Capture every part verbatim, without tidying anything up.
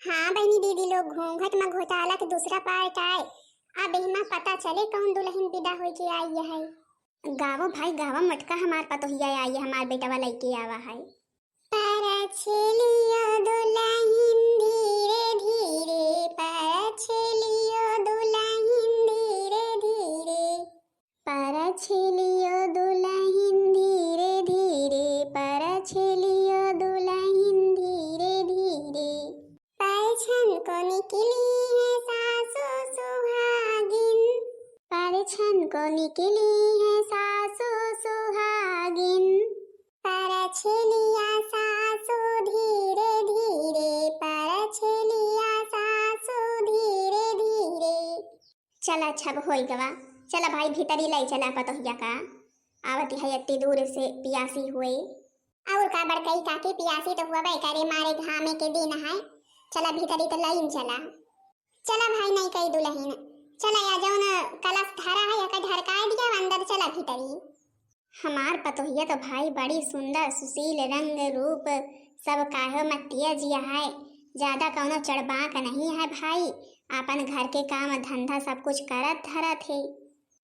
हाँ बहिनी दीदी लोग, घूंघट में घोटाला के दूसरा part आए। अब एहमा पता चले कौन दुलहिन बिदा होइके आई है। गावो भाई गावा, मोटका हमार पतोहिया आई है, हमार बेटवा लइके आवा है। परछेलियो दुलहिन धीरे धीरे, परछेलियो दुलहिन धीरे धीरे। परछेलियो दुलहिन धीरे धीरे, परछेलियो दुलहिन धीरे धीरे। परछन को निकली है सासु सुहागिन, परछन को निकली है सासु सुहागिन। परछेलिया सासु धीरे धीरे, परछेलिया सासु धीरे धीरे। चला, अच्छा, अब होई गवा। चला भाई, भीतरी लई चला पतोहिया का। आवत है इतनी दूर से पियासी हुए। और का बड़कई काकी, पियासी तो हुआ बे करे, मारे घामे के दिन है। चला भीतरी तो लईन चला। चला भाई, नहीं कही दुलहिन, चला या जौन कलश धरा है, एका ढरकाए दिया, अंदर चला भीतरी। हमार पतोहिया तो भाई बड़ी सुंदर, सुशील, रंग रूप सब काहे में तेज है, ज्यादा कौनो चढ़बाक नहीं है भाई, आपन घर के काम धंधा सब कुछ करत धरत है।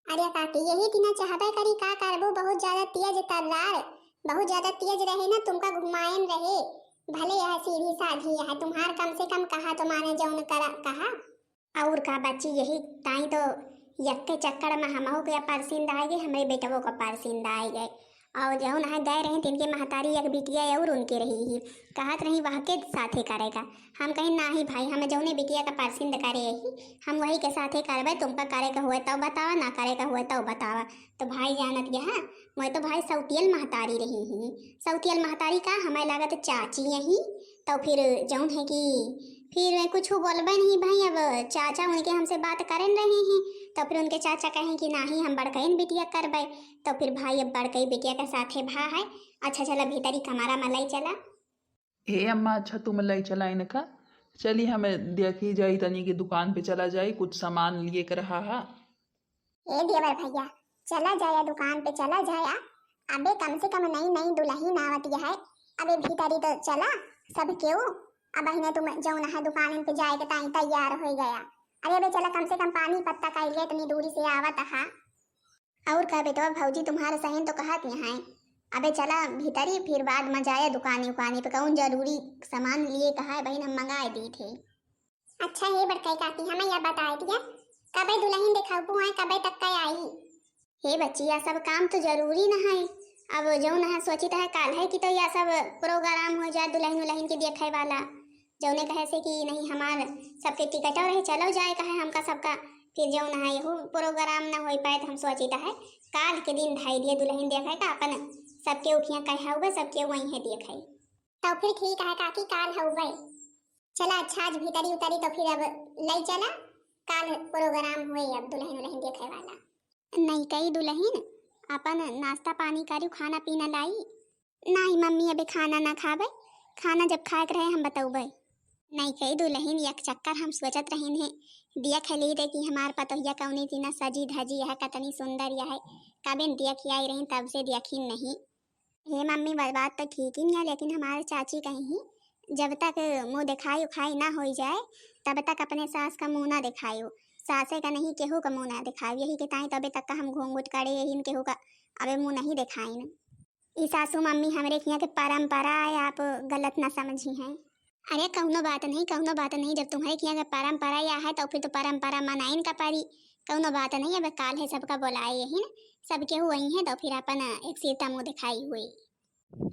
अरे काकी, यही दिना चाहबे करी, का करबू, बहुत ज्यादा तेज तर्रार, बहुत ज्यादा तेज रहे ना, तुमका घुमाएन रहे। भले यह सीधी साधी है, तुम्हार कम से कम कहा तो माने, जौन करा कहा। और का बच्ची, यही ताई तो यक्के चक्कर में हमहू के परसिंद आए गए, हमरे बेटवो का परसिंद आए गए। और जौन है गए रहे, तिनके महतारी एक बिटिया और उनके रही ही, कहत रही वह के साथे करेगा। हम कहे, "नाही भाई, हम जौने बिटिया का परसिंद करे ही, हम वही के साथे करबे, तुमका करे के हुए तब बतावा, ना करे के हुए तब बतावा।" तो भाई जानत गया, मैं तो भाई सौतियल महतारी रही ही। सौतियल महतारी का, हमें लागत चाची यही, तो फिर जौन है कि फिर कुछ बोलबे नहीं भाई, अब चाचा उनके हमसे बात करन रहे हैं, तो फिर उनके चाचा कहें कि नाही, हम बड़कइन बिटिया करबे, तो फिर भाई अब बड़कई बिटिया के साथे भा है। अच्छा चला भीतरी कमरा में लई चला। हे अम्मा, अच्छा तुम लई चला इनका, चली हम देखी जाई तनी की दुकान पे चला जाई, कुछ सामान लिए के रहा हा। ए देवर भैया, चला जाया दुकान पे, चला जाया। अबे कम से कम नई नई दुलहिन आवत है, अबे भीतरी तो चला सब केहू। अब अहिने तुम जौन है दुकान पे जाए के ताई तैयार हो गया। अरे अबे चला, कम से कम पानी पत्ता का लिए इतनी दूरी से आवत हा। और का बेटवा, भौजी तुम्हारे सहेन तो कहत यहाँ है, अबे चला भीतरी, फिर बाद में जाया दुकानी उकानी पे, कौन जरूरी सामान लिए कहा है बहिन, हम मंगाए दी थे। अच्छा हे बड़कई काकी, हमें यह बताए दिया, कबे दुलहिन देखाबू आए, कबे तक का आई? हे बच्ची, यह सब काम तो जरूरी न है। अब जौन है सोचित है काल है कि तो यह सब program हो जाए दुलहिन उलहिन के देखे वाला, जौने कहे से कि नहीं हमार सबके टिकटो रहे, चलो जाए कहे हमका सबका, फिर जौन है यहू program न हो पाए, तो हम सोचित है काल के दिन धई दिए दुलहिन देखे का, अपन सबके उखियाँ कहे हुए, सबके वहीं है देखे। तो फिर ठीक है काकी, काल हउबे। चला अच्छा, आज भीतरी उतरी तो फिर अब लई चला, काल program हुए अब दुलहिन उलहिन देखे वाला। नहीं कही दुलहिन, अपन नाश्ता पानी करू, खाना पीना लाई। नहीं मम्मी, अबे खाना ना खाबे, खाना जब खाए के रहे हम बतौबे। नहीं कही दुलहिन, एक चक्कर हम सोचत रहिन है, देख ली रे कि हमार पतोहिया कौनी तीना सजी धजी है, कतनी सुंदर यह है। कबे देख आई रही तब से देखी नहीं। हे मम्मी, ब-, बात तो ठीक ही है, लेकिन हमारे चाची कही ही, जब तक मुँह दिखाई उखाई ना होई जाए, तब तक अपने सास का मुँह ना दिखायो। सासे का नहीं, केहू का मुँह ना दिखायो। यही के ताई तो अबे तक का हम घूंघट करे, यही केहू का अबे मुँह नहीं दिखाइन। ई सासू मम्मी हमरे खिया के परंपरा है, आप गलत ना समझी हैं। अरे कौनो बात नहीं, कौनो बात नहीं, जब तुम्हारे खिया के परंपरा या है तो फिर तो परंपरा मनाइन का परी। कौनो बात नहीं, अब काल है सबका बोलाए यही न, सब केहू वही है तो फिर अपन एक सीता मुँह दिखाई हुई।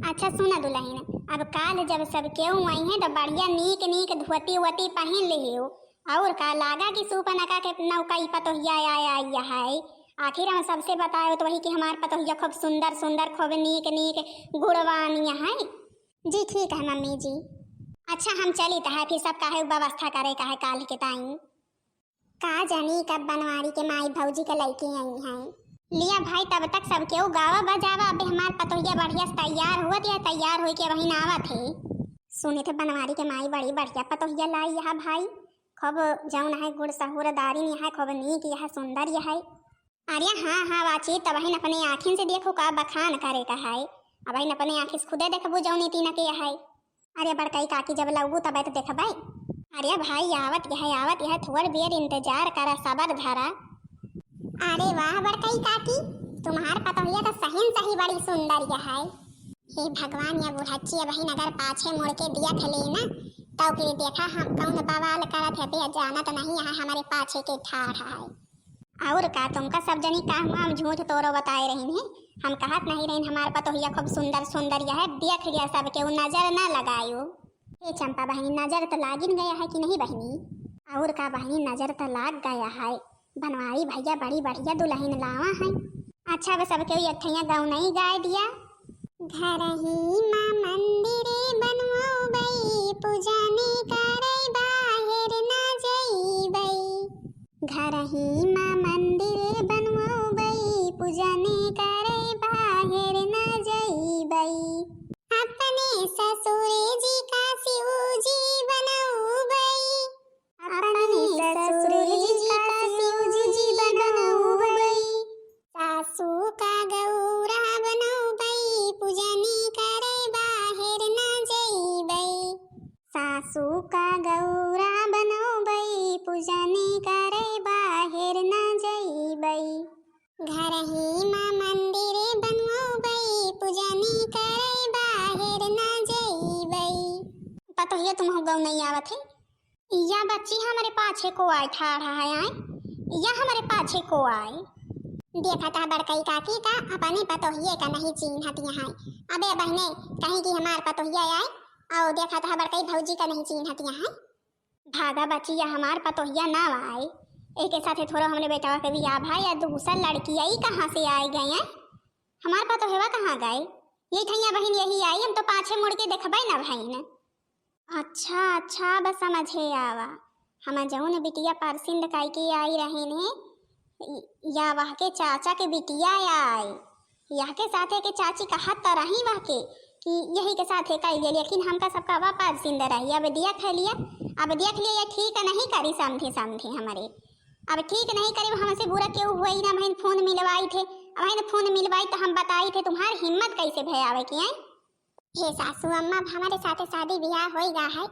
अच्छा सुना दुलहिन, अब काल जब सब केहू आई है तो बढ़िया नीक नीक धोती वोती पहिन लिहियो। और का लागा कि सूपनका के नौका ई पतोहिया आया आई है। आखिर हम सबसे बताए तो वही कि हमार पतोहिया खूब सुंदर सुंदर, खूब नीक नीक गुणवान है। जी ठीक है मम्मी जी। अच्छा हम चली तो है, फिर सब काहे व्यवस्था करे का है काल के ताई। का जानी कब बनवारी के माई भौजी के लइके आई हैं। लिया भाई, तब तक सब केहू गावा बजावा, अबे हमार पतोहिया बढ़िया से तैयार हुआ दिया, तैयार होई के वहीं आवत है। सुने थे बनवारी के माई बड़ी बढ़िया पतोहिया लाई यह भाई, खूब जौन है गुण सहुर दारिन यह, खूब नीक यह, सुंदर यह। अरे हाँ हाँ बाची, तबहिन अपने आँखिन से देखो का बखान करे का है, अबहिन अपने आँखिन से खुदे देखबू जौनी तीना के है। अरे बड़कई काकी, जब लौबू तबे तो देखबै। ए भाई, आवत यह, आवत यह, थोड़ बेर इंतजार करा, सबर धरा। अरे वाह बड़कई काकी, तुम्हार पतोहिया तो सही सही बड़ी सुंदर यह है। हे भगवान, या बुढ़च्ची बहिन अगर पाछे मुड़ के दिया थे लेना, तो फिर देखा हम कौन बवाल करत है, बे जानत नहीं है हमारे पाछे के ठाढ़ है। और का, तुमका सब जनी का हुआ, हम झूठ तोरो बताए रही हैं, हम कहत नहीं रही हमार पतोहिया खूब सुंदर सुंदर यह है, देख लिया सबके, उ नजर ना लगायो। हे चंपा बहिनी, नजर तो लागिन गया है कि नहीं बहिनी? और का बहिनी, नजर तो लाग गया है। बनवारी भैया बड़ी बढ़िया दुल्हन लावा है। अच्छा, बस अब केहू एक ठैया गौनई गाय दिया। घरही मा मंदिरे बनवउबई, पूजने करई बाहेर ना जइबई। घरही मा मंदिरे बनवउबई, पूजने करई बाहेर ना जइबई। अपने ससुरे जी का शिव जी बनउबई। अपने ससुरे जी का शिव जी बनउबई। सासू का गौरा बनउबई, पूजनी करे बाहेर ना जइबई। सासू का गौरा बनउबई, पूजनी करे बाहेर ना जइबई। घरही मा मंदिरे बनउबई, पूजनी करे बाहेर ना जइबई। पतोहिया तुमहू गौनई आवत है। या बच्ची हमरे पाछे को आए ठाढ़ा है, आए, या हमरे पाछे को आए। देखत है बड़कई काकी का अपनी पतोहिए का नहीं चीन्हत यहाँ। अबे बहिने, कहीं की हमार पतोहिया आए, और देखत है बड़कई भौजी का नहीं चीन्हत यहाँ। भागा बच्ची, या हमार पतोहिया ना आए। एक साथे थोड़ा हमरे बेटवा के बियाह भा, या दूसर लड़की आई कहाँ से आए गए हैं? हमार पतोहवा कहाँ गए? ये ठैया बहिन यही आई, हम तो पाछे मुड़ के देखबे ना भइन। अच्छा, अच्छा, अब समझे आवा। हम जौन बिटिया परसिंद कइके आई रहिन है, इ-, या वह के चाचा के बिटिया आई। यह के साथे के चाची कहत त रही वह के कि यही के साथे कइले, लेकिन हमका सबका वा परसिंद रही। अब देख लिया, अब देख लिया, ये ठीक नहीं करी समधी, समधी हमरे। अब ठीक नहीं करी, हमसे बुरा केहू हुई ना, बहिन फोन मिलवाई थे, अब बहिन फोन मिलवाई तो हम बताई थे, तुम्हार हिम्मत कैसे भय आवे कि, हैं? हे सासू अम्मा, अब हमरे साथे शादी बियाह होई गा है,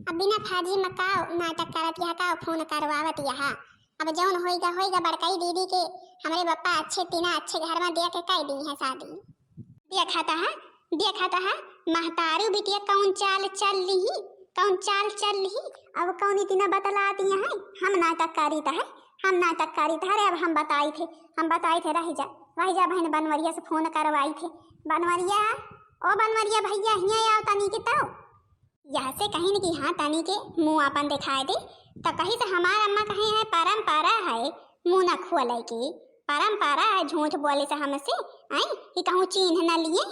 अब बिना फाजी में का नाटक करत यह, का फोन करवावत यह? अब जौन होई गा, होई गा, बड़कई दीदी के हमरे बप्पा अच्छे तीना अच्छे घर में दिया के कई दी है शादी। देखत है, देखत है, महतारू बिटिया कौन चाल चल लिही, कौन चाल चल लिही। अब कौन इतना बतलाती है, हम नाटक करीत है, हम नाटक करीत है। अरे अब हम बताई थे, हम बताई थे, रह जा, रह जा बहन, बनवरिया से फोन करवाई थे। बनवरिया, ओ बनवरिया भैया, हियाँ आओ तनी के तो। यह से कहिन कि हाँ, तनी के मुँह आपन देखाए दे। त कही से हमार अम्मा कहे है, परंपरा है मुँह न खोले के, परंपरा है झूठ बोले से हमसे, आई कि कहूँ चीन्ह न लिए।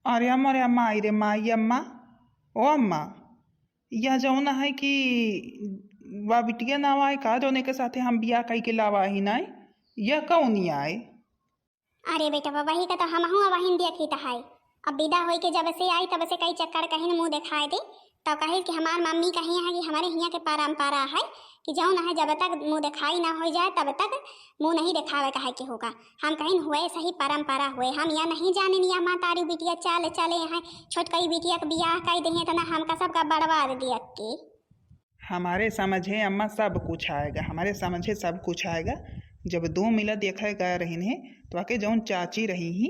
अरे अम्मा, अरे अम्मा, आई रे माई अम्मा, ओ अम्मा, यह जौन है कि वा बिटिया नावा है का, जौने के साथे हम बियाह कई के लावा ही ना, यह कौन आए? अरे बेटा, वही का तो हमहू वही देखी त है। अब विदा होई के जब से आई, तब से कई चक्कर कहिन मुँह देखाए दे, तब कहिस कि हमार मम्मी कही है कि हमरे हियाँ के परंपरा है कि जौन है जब तक मुँह देखाई ना हो जाए, तब तक मुँह नहीं देखावे का है केहू का। हम कहिन हुए सही परंपरा हुए, हम या नहीं जानिन या महतारी बिटिया चाल चले हैं, छोटकई बिटिया के बियाह कई दे हैं, तो ना हमका सबका बर्बाद दिया के। हमारे समझे अम्मा सब कुछ आएगा, हमारे समझे सब कुछ आएगा। जब दो मिला देखे गए रहिन है, तो आके जौन चाची रही ही,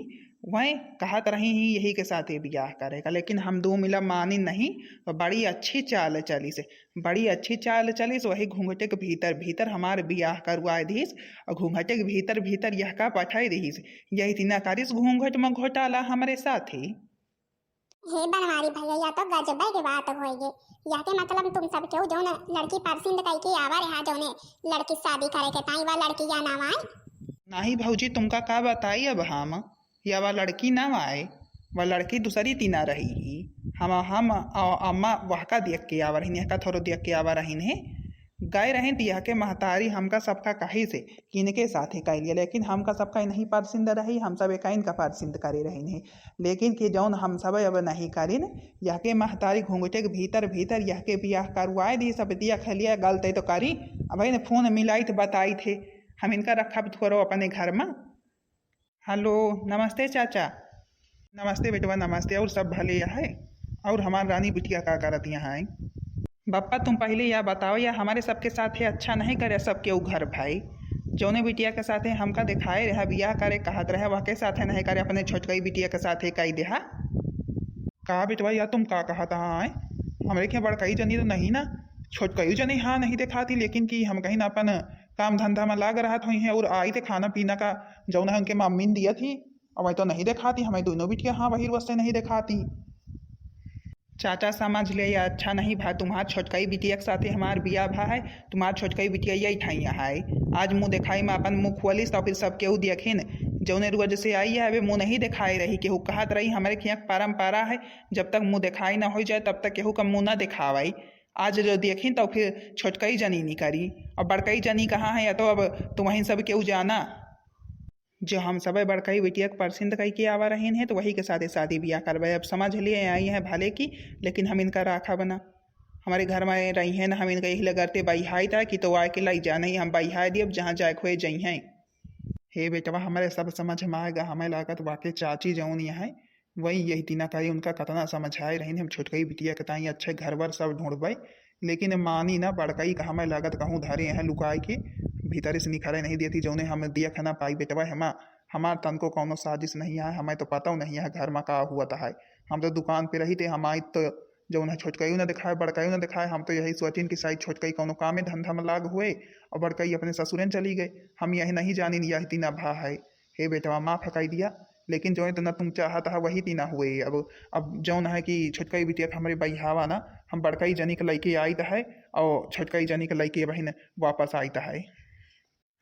वह कहत रही ही यही के साथ ये बियाह करेगा, लेकिन हम दो मिला मानी नहीं। तो बड़ी अच्छी चाल चली से, बड़ी अच्छी चाल चली से, वही घूंघटे के भीतर भीतर हमार बियाह करवाए दीस, और घूंघटे के भीतर भीतर यह का पठाई दीस, यही तीना करिस घूंघट में घोटाला हमारे साथ ही। हे बनवारी भैया, या तो गजबे के बात होइगे। यह के मतलब तुम सब केहू जौन लड़की परसिंद कई के आवा रहा, जौने लड़की शादी करे के ताई वा लड़की या ना आए? नहीं भौजी, तुमका का बताई अब हम, या वा लड़की ना आए, वा लड़की दूसरी तीना रही ही। हम, हम अ-, अम्मा वहका देख के आवा रही, यहका थोड़ो देख के आवा रही है। गए रही त यह के महतारी हमका सबका कही से कि इनके साथे कइलिया, लेकिन हमका सबका नहीं परसिंद रही, हम सब एक इनका परसिंद करे रही है। लेकिन कि जौन हम सब अब नहीं करिन, यह के महतारी घूंघटे के भीतर भीतर यह के बियाह करवाए दी, सब दिया खलिया गलते तो करी। अब इन फोन मिलाई तो बताई थे, हम इनका रखब थोड़ो अपने घर में। हेलो, नमस्ते चाचा। नमस्ते बेटवा, नमस्ते। और सब भले है? और हमार रानी बिटिया का करत यहाँ है? बप्पा, तुम पहिले या बताओ, या हमरे सबके साथे अच्छा नहीं करे सबके उ घर भाई? जौने बिटिया के साथे हमका देखाए रहा बियाह करे कहत रहे, वहके साथे नहीं करे, अपने छोटकई बिटिया के साथे कई देहा। का बेटवा, या तुम का कहत हा, आय? हमरे के बड़कई जनी तो नहीं ना, छोटकई जनी हाँ नहीं देखाती, लेकिन कि हम कहीं ना अपन काम धंधा में लाग रहत होइहैं और आई थे खाना पीना का जौन है उनके मम्मी ने दिया थी, और वही तो नहीं देखाती, हमें दोनों बिटिया हाँ वही वस्ते नहीं देखाती। चाचा समझ ले, या अच्छा नहीं भा, तुम्हार छोटकई बिटिया के साथे हमार बियाह भा है, तुम्हार छोटकई बिटिया यही ठाइया है। आज मुँह देखाई में अपन मुँह खोलिस तो फिर सब केहू देखिन, जौने रोज से आई है वे मुँह नहीं देखाए रही, केहू कहत रही हमरे खिया के परंपरा है, जब तक मुँह देखाई ना हो जाए तब तक केहू का मुँह ना देखावाई। आज जो देखिन तो फिर छोटकई जनी नहीं करी, और बड़कई जनी कहाँ है, या तो अब तुम्हें सब केहू जाना। जो हम सबे बड़कई बिटिया के परसिंद कई के आवा रहीन है, तो वही के साथे शादी बियाह करबे। अब समझ लिए आई है भले की, लेकिन हम इनका राखब ना। हमरे घर में रही है ना, हम इनका यही लगरते बइहाई था कि तो आए के लाई जा, नहीं हम बइहाई दियब, जहाँ जाए खोए जई हैं। हे बेटवा, हमरे सब समझ में आएगा, हमें लागत वाकई चाची जौन है वही यही तीना करी, उनका कतना समझाए रहीन हम छोटकई बिटिया के ताई अच्छे घर बर सब ढूंढबे, लेकिन मानी ना, बड़कई का हमें लागत कहूँ धरे हैं लुकाए के, भीतर से निखरे नहीं देती, जौने हम देख ना पाई बेटवा, हमा हमार तनको कौनो साजिश नहीं है, हमें तो पता नहीं है घर में का हुआ है। हम तो दुकान पे रही थे, हम आई तो जौन है छोटकइयो ना दिखाए, बड़कइयो ना दिखाए, हम तो यही सोचिन कि शायद छोटकई कौनो कामे धंधा में लाग हुए और बड़कई अपने ससुरन चली गए। हम यही नहीं जानिन यह तीना भा है। हे बेटवा, माफ कई दिया, लेकिन जौन इतना तुम चाहत है वही तीना हुए। अब अब जौन है कि छोटकई बिटिया के हमरे बइहावा ना, हम बड़कई जनी के लइके आइत है और छोटकई जनी के लइके बहिन वापस आइत है।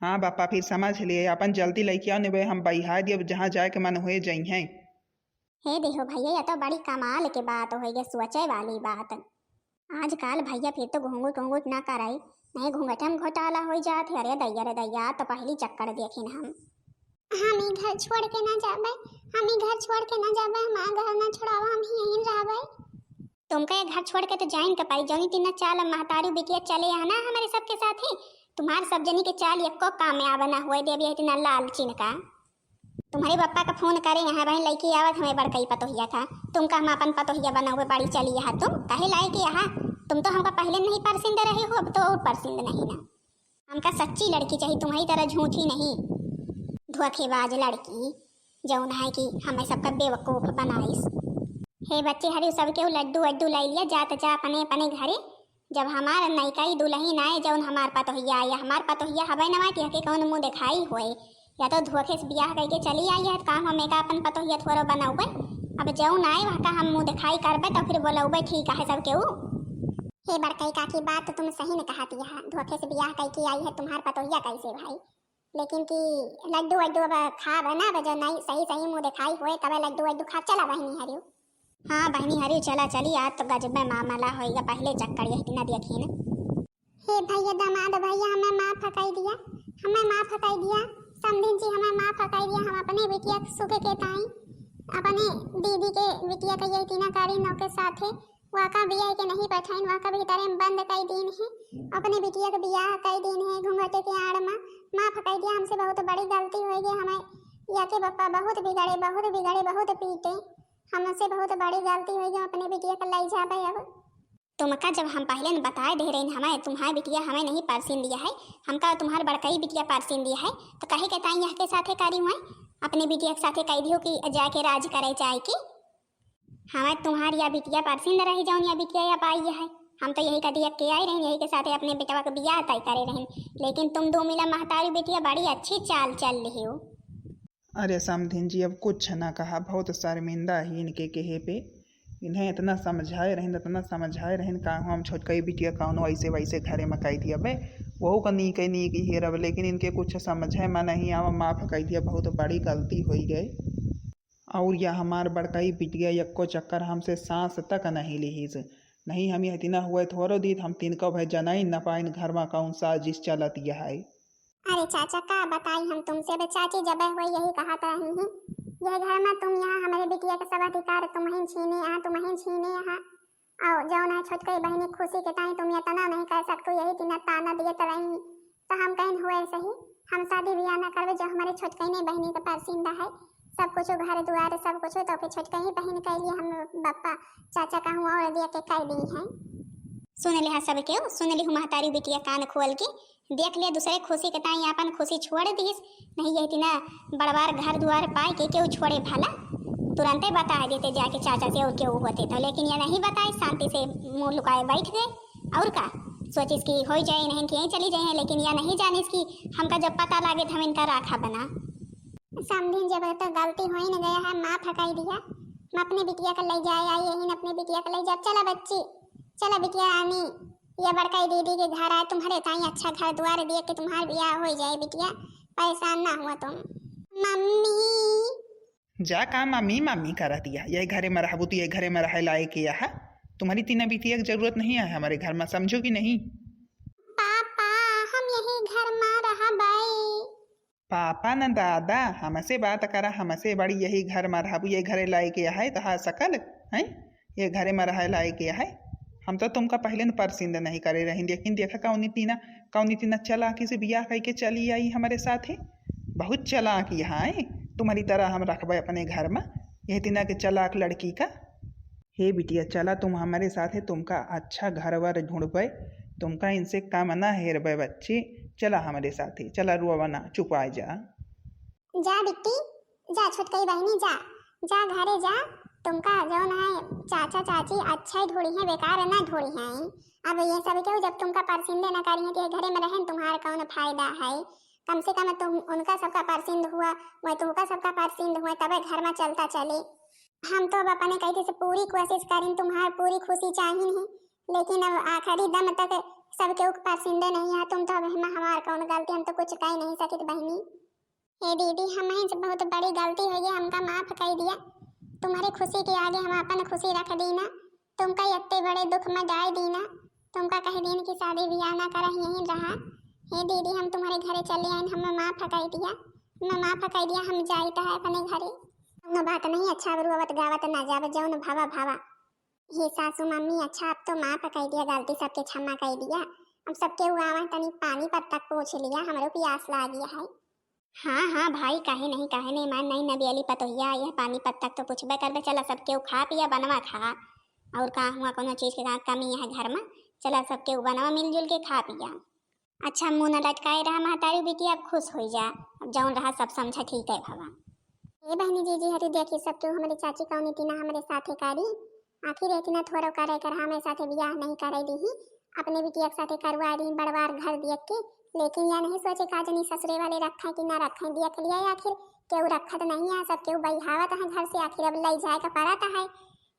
हाँ बापा, फिर समझ लिए, अपन जल्दी लइके आओ, नहीं हम बइहा दियब, जहाँ जाए के मन हुए जइहैं। हे देहो भैया, यह तो बड़ी कमाल के बात होइ गए, सोचे वाली बात। आजकल भैया फिर तो घूंघट घूंघट ना कराई, नहीं घूंघट में घोटाला हो जात है। अरे दैया रे दैया, तो पहली चक्कर देखिन हम। हम ई घर छोड़ के ना जाबे, हम ई घर छोड़ के ना जाबे, हमार घर ना छोड़ावा, हम यहीं रहबे। तुमका ये घर छोड़ के तो जाइन के पड़ी, जौनी तीना चाल अब महतारी बिटिया चले यहाँ ना हमारे सबके साथ ही। तुम्हार सब जनी के चाल एको काम में आवा ना हुए देबी है तीना लालचिन का। तुम्हारे बप्पा का फोन करे यहाँ बहन लइके आवत हमें बड़कई पतोहिया का। तुमका हम अपन पतोहिया बनावे बड़ी चली यहाँ, तुम काहे लाए के यहाँ? तुम तो हमका पहले नहीं परसिंद रहे हो, अब तो और परसिंद नहीं ना। हमका सच्ची लड़की चाहिए, तुम्हारी तरह झूठी नहीं। धोखेबाज लड़की, जौन है कि हमें सबका बेवकूफ बनाइस। हे बच्चे, हरे सब केहू लड्डू वड्डू लाई लिया, जात जा अपने अपने घरे। जब हमार नयका ई दुलहिन आए, जौन हमार पतोहिया आए, हमार पतोहिया हवे नवा कि हके कौन मुँह देखाई होए, या तो धोखे से बियाह करके चली आई है, तो काम हम एका अपन पतोहिया थोड़ो बनौबे। अब जौन आए वहका हम मुँह देखाई करबे, तो फिर बोलौबे, ठीक है सब केहू। हे बड़कई काकी, बात तो तुम सही न कहत यहा, धोखे से बियाह कई के आई है तुम्हार पतोहिया कैसे भाई? लेकिन कि लड्डू वड्डू अब खाब ना, अब जो नहीं सही सही मुँह देखाई होए तबे लड्डू वड्डू खाब। चला बहिनी हरियो। हाँ बहिनी हरियो, चला चली, आज तो गजबे मामला होइगा, पहले चक्कर यही ना देखी ना। हे भैया, दामाद भैया, हमें माफ कई दिया, हमें माफ कई दिया, समधिन जी हमें माफ कई दिया। हम अपने बिटिया के सुख के ताई, अपने दीदी के बिटिया के यही तीना कारी नौ के साथे वाका बियाह के नहीं बैठाइन, वाका भीतरे में बंद कई दीन है, अपने बिटिया के बियाह कई दीन है घूंघटे के आड़ में। माफ कई दिया, हमसे बहुत बड़ी गलती हो गई, हमें या के बप्पा बहुत बिगड़े, बहुत बिगड़े, बहुत पीटे, हमसे बहुत बड़ी गलती हो गई, अपने बिटिया के लाई जाबे अब। तुमका जब हम पहले न बताए दे रहे हमें तुम्हार बिटिया हमें नहीं परसिन दिया है, हमका तुम्हार बड़कई बिटिया परसिन दिया है, तो कहे के ताई यह के साथे करी हुए, अपने बिटिया के साथे कह दियो कि जाके राज करे जाए की। हमें तुम्हार या बिटिया परसिन रही जौन या बिटिया या पाई है। हम तो यही कदी के आई रही, यही के साथे अपने बेटवा के बियाह तय करे रही, लेकिन तुम दो मिला महतारी बिटिया बड़ी अच्छी चाल चल रही हो। अरे समधिन जी, अब कुछ ना कहा, बहुत शर्मिंदा ही इनके कहे पे। इन्हें इतना समझाए रहिन, इतना समझाए रहिन, का हम छोटकई बिटिया कौनो ऐसे वैसे घरे में कह दिया बे, वहू का नीक है, नीक ही हेरब, लेकिन इनके कुछ समझे में नहीं आवा, माफ कह दिया, बहुत बड़ी गलती हो गई। और या हमार बड़कई बिटिया यक्को चक्कर हमसे सांस तक नहीं लिहिस, नहीं हम यह दिना हुए थोड़ो दीत, हम तिनको भय जनाई न पाइन घर में कौन साजिश चलत यह है। अरे चाचा, का बताई हम तुमसे? अबे चाची जबे हुए यही कहत रही हैं, यह घर में तुम यहाँ हमारे बिटिया के सब अधिकार तुम ही छीने यहाँ, तुम ही छीने यहाँ। और जौन है छोटकई बहिनी खुशी के ताई तुम इतना नहीं कर सकते, यही तीना ताना दियत रही। तो हम कहिन हुए सही, हम शादी बियाह ना करबे, जो हमारे छोटकई ने बहिनी के परसिंदा है, सब कुछ घर दुआर सब कुछ तो फिर छोटकई बहिन के लिए हम बप्पा चाचा कहूँ और दिया के कह दी हैं। सुन लिहा सब केहू, सुन लिहु महतारी बिटिया कान खोल के, देख लिया दूसरे खुशी के ताई आपन खुशी छोड़ दिहिस। नहीं यही तिना बड़वार घर दुआर पाए के केहू छोड़े भला, तुरंते बता देते जाके चाचा से और केहू होते तो, लेकिन या नहीं बताए, शांति से मुंह लुकाए बैठ गए। और का सोचिस कि हो जाए नहीं कि यहीं चली जाए, लेकिन या नहीं जानिस कि हमका जब पता लागे तो हम इनका राखा बना। समधिन, जब तो गलती हो ही न गया है, माफ हकाई दिया। हम अपने बिटिया का ले जाए आई, यही न अपने बिटिया का ले जाए। चला बच्ची, चला बिटिया रानी, ये बड़काई दीदी के घर आए, तुम्हारे ताई अच्छा घर द्वार दिए कि तुम्हार बियाह हो जाए बिटिया, परेशान ना हुआ तुम। मम्मी। जा का मम्मी मम्मी करत दिया, यही घरे में रहबू तो यही घरे में रहे लायक यह। तुम्हारी तीना बिटिया की जरूरत नहीं है हमारे घर में, समझो कि नहीं? पापा, हम यही घर में रहबै। पापा न दादा, हमसे बात करा, हमसे बड़ी यही घर में रहबू, ये घरे लायक यह है, तोहार सकल है, ये घरे में रहे लायक यह है। हम तो तुमका पहले न परसिंद नहीं करे रही, लेकिन देखा कौनी तीना, कौनी तीना चालाकी से बियाह करके चली आई हमारे साथ है। बहुत चालाक यहाँ है, तुम्हारी तरह हम रखबे अपने घर में, यह तीना के चालाक लड़की का। हे बिटिया, चला तुम हमारे साथ है, तुमका अच्छा घर वर ढूंढबे, तुमका इनसे कम ना हेरबे बच्ची। चला हमारे साथ है, चला रोवा ना, चुप आ जा। जा बिट्टी, जा छोटकई बहिनी, जा, जा घरे जा। तुमका जौन है चाचा चाची अच्छा ही ढूंढी है, बेकार ना ढूंढी है। अब ये सब केहू जब तुमका परसिंदे ना करी है तो ये घरे में रहन तुम्हार कौन फायदा है? कम से कम तुम उनका सबका परसिंद हुआ, वह तुमका सबका परसिंद हुआ, तबे घर में चलता चले। हम तो अब अपने कहते से पूरी कोशिश करें, तुम्हार पूरी खुशी चाहिन ही, लेकिन अब आखिरी दम तक सब केहू के परसिंदे नहीं है तुम तो। अब हम, हमार कौन गलती, हम तो कुछ कह नहीं सकित बहिनी। हे दीदी, हमहिन से बहुत बड़ी गलती हो गई, हमका माफ कर दिया। तुम्हारी खुशी के आगे हम अपन खुशी रख दी ना, तुमका इतने बड़े दुख में डाल दी ना, तुमका कह दीन कि शादी ब्याह ना करा, यहीं रहा। हे दीदी, हम तुम्हारे घरे चले आइन, हमें माफ कर दिया, हमें माफ कर दिया, हम जाइत है अपने घरे। कौनो बात नहीं, अच्छा अब रोवत गावत ना जाब, जौन भावा भावा। हे सासू मम्मी, अच्छा अब तो माफ कर दिया, गलती सबके क्षमा कर दिया। अब सबके हुआ तनी पानी पत्ता पूछ लिया, हमरो प्यास लागी है। हाँ हाँ भाई, काहे नहीं, काहे नहीं, मान नहीं नबियली पतोहिया, यह पानी पत्ता तो पूछबे करबे। चला सब केहू खा पिया, बनवा खा। और का हुआ, कोनो चीज के का कमी है घर में? चला सब केहू बनवा मिलजुल के खा पिया। अच्छा, मुंह न लटकाए रहा महतारी बिटिया, अब खुश हो जा। अब जौन रहा सब समझा ठीक है भवा। ए बहनी जीजी हरी, देखी सब केहू हमरे चाची कौनी तीना हमरे साथे करी। आखिर एक ना थोरो करे कर हमें साथे बियाह नहीं करे दीही, अपने बिटिया के साथे करवा दीही बड़वार घर देख के। लेकिन या नहीं सोचे का जनी ससुरे वाले रखे कि ना रखे, देख लिया आखिर केहू रखत नहीं है, सब केहू बहियावत है घर से, आखिर अब लई जाए का परत है।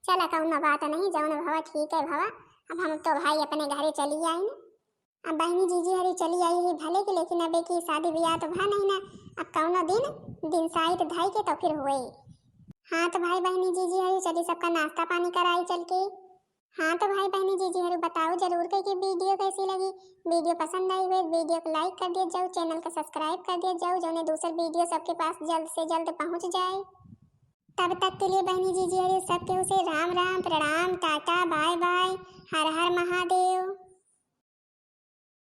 चला कौनो बात नहीं, जौन भवा ठीक है भवा, अब हम तो भाई अपने घरे चली आई न। अब बहनी जीजी हरी चली आई है भले की, लेकिन अब एक ही शादी ब्याह तो भा नहीं ना, अब कौनो दिन दिन साइत धाई के तो फिर हुए। हाँ तो भाई बहनी जीजी हरी चली सबका नाश्ता पानी कराई चल के। हाँ तो भाई बहनी जीजी हरी बताओ जरूर के कि वीडियो कैसी लगी। वीडियो पसंद आई हुई वीडियो को like कर दिया जाओ, चैनल को सब्सक्राइब कर दिया जाओ, जौने दूसर वीडियो सबके पास जल्द से जल्द पहुँच जाए। तब तक के लिए बहनी जीजी हरी सब केहू से राम राम, प्रणाम, टाटा, बाय बाय, हर हर महादेव।